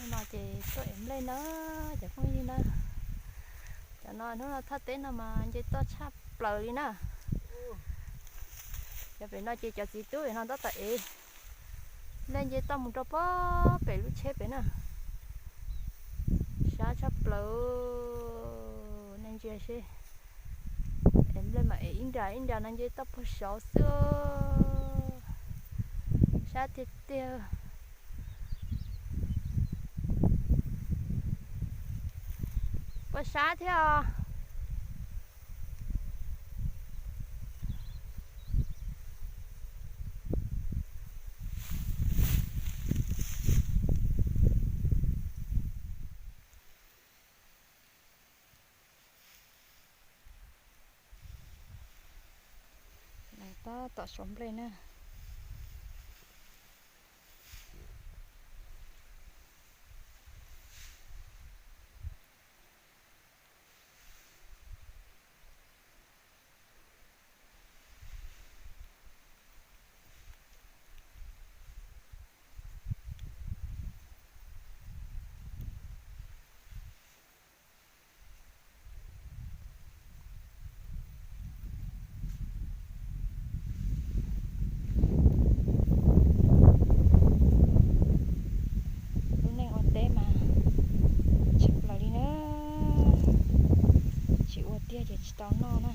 No ces tuaj ev nplej na, cov phooj ywg na. Cov no hnub no thaj teb no mas nce toj tshaj plaws li na. Cov pem no ces cov txiv tub no tab tom ev nplej nce toj mus rau pem lub tsheb pem na. Sab tshaj plaws, nej ntsia seb. Ev nplej mas ev ib nra ib nra no nce toj puag saud xwb. Sab tiag tiag. Puas sab thiab os? Tab tom suav nplej na. Lub neej ua teb mas tshaj plaws li na. Tsis ua tiag ces tsis tau noj na.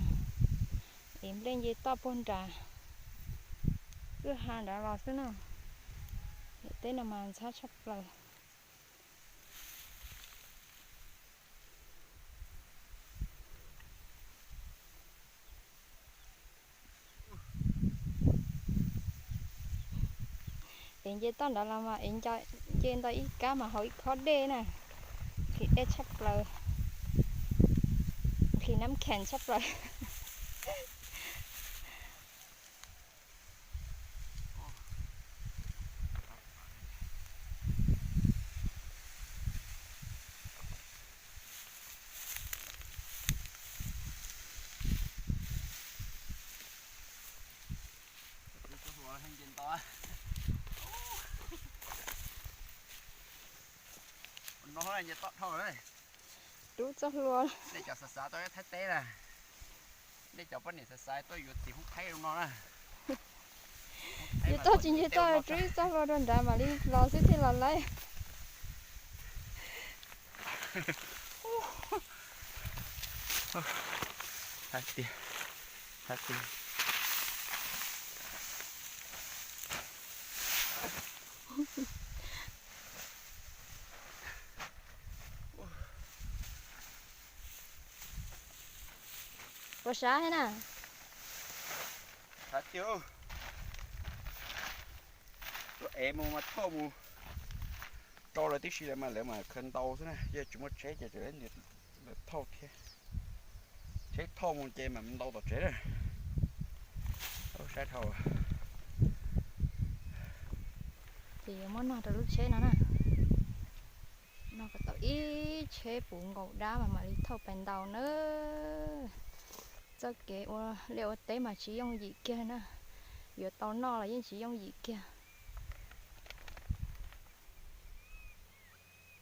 Ev nplej nce toj puag nram kwj ha nrad los xwb na. Niam teb no mas ntxhab tshaj plaws. Ev nce toj nrad los mas ev nce ntau ib kab mas haus ib khob dej na. Nqhis dej tshaj plaws, nqhis nab khees tshaj plaws. No nce toj dhau lawm. Rub txoj hlua. Nej cov xav xav tuaj ib thaj teb na. Nej cov poj niam xav xav tuaj yuav txiv hoob thaib zoo no na. Nce toj tsis nce toj, rub ib txoj hlua rau nrad mam li los xwb thiaj los laib. Hais tias, hais tias. Puas sab thiab na? Sab tiag. Tuaj ev mus mas thauj mus rau lawv tib si lawv mas lawv mas khaws ntau xwb na, yog tsis muaj tsheb ces lawv thauj thiab. Tsheb thauj mus ces mam ntau tom tsev na. Saib dhau. Ces yuav muab noj rau lub tsheb no na. Noj kom tau ib tsheb puv nkaus dab mas mam li thauj pais ntau na. Txoj kev ua liaj ua teb mas tsis yooj yim kiag na. Yuav tau noj los yeej tsis yooj yim kiag.